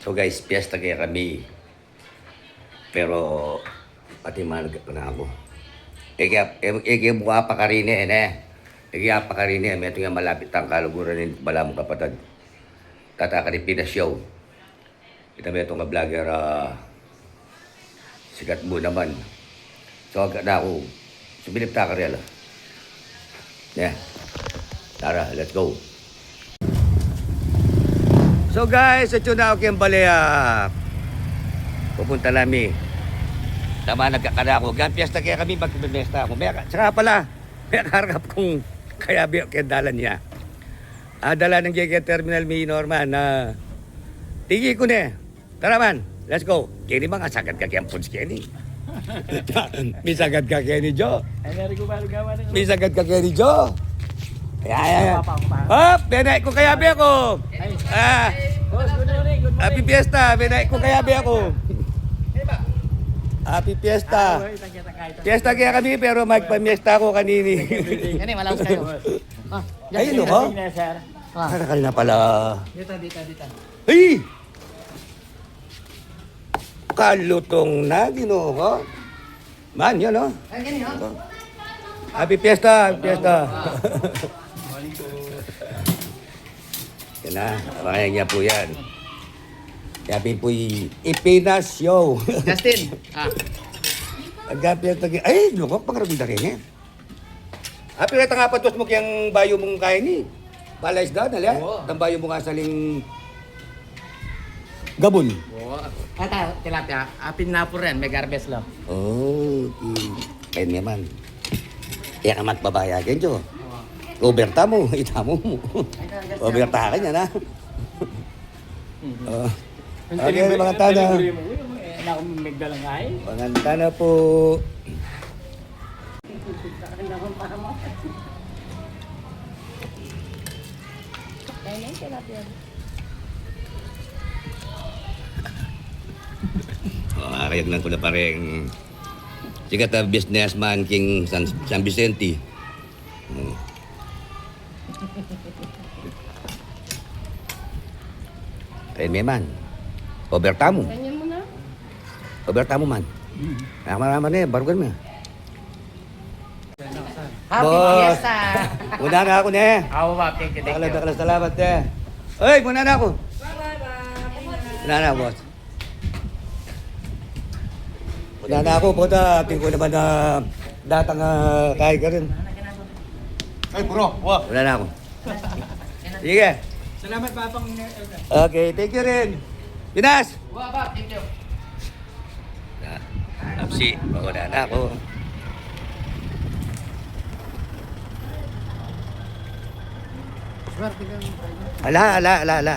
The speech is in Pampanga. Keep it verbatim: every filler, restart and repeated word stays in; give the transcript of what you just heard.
So guys, piyesta kaya kami. Pero pati manag na aku. Eke, eke, eke buka pa karine, ne? Eke pa karine, metung ya malapit tang kaluguran ning balamu kapatad. Tata kari Pinas Show. Ita metung a vlogger, ah, sikat mu naman. So, agka na aku. Sumilip ta karela. Yeah. Tara, let's go. So guys, atyu na aku keng bale, ah, pupunta nami. Tama, nagkakada aku. Gan piyesta kaya kami, magpipiyesta aku. May, tsaka pala, may kargap kung kayabe keng dalan ya. Ah, dala nang keng terminal mi Norman, ah, tigi ku ne. Tara man, let's go. Keni, mangasagad ka keng puns keni. Misagad ka keni, Jo. Ay, nari ko baru gawa na. Misagad ka keni, Jo. Ya, ya, ya. Apa, apa, apa? Hop, benai ku kayabe ku. Ay. Ah. Boss, good morning, good morning. Happy Fiesta, benai ku kayabe ku. Happy Fiesta. Ah, okay, thank you, thank you. Piyesta kaya kami, pero magpamiyesta ku kanini. Keni, malawas kayu. Ah, ayun, yes, sir. Karakal na pala. Dita, dita, dita. Hey! Kalutong na, Ginoo ku. Man, yun, oh. Ay, ganyan, oh. Happy Fiesta, Happy Fiesta. Yan na, abangan niya po yan. Happy po y-, Ipinas Show. Justin, ah. Happy Fiesta. Ay, lukok, pangaragul da rin eh. Api reta nga patus mu keng bayu mung kaini. Pala isda na le. Oo. Tang bayu mu nga saling gabun. Oo. Ata, tilapia. Apin na po rin, may garbes lo. Oh, okay. Kaya naman. Kaya ka magbabayagan, Jo. Overta mu, ita mu. Overta ka niya na. Mhm. Oh. Ang okay, delivery, mga ang tana. Delivery mo, uy, ang, eh, anak mo, migdala nga, eh. Mga tana po. Ayun, tilapia. Oh, akayag lang ku na pareng sikat a businessman king San, San Vicente. Hmm. Kaya me man. Overta mu. Ganyan mo na. Overta mu man. Hmm. Kaya marama na eh, barugan mo. Happy Boss. Fiesta! Una na aku ne. Ako, Bob. Thank you, thank you. Dakal, dakal a salamat ne. Oy, una na aku. Una na, boss. Una na aku, puta. Atin ku naman na datang, ah, kaya ka rin. Ay, bro. Wow. Una na aku. Sige. Salamat, Papang. Okay, thank you rin. Pinas! Wow, Bob. Thank you. Ah, apsi, mauna na aku. Ala, ala, ala, ala.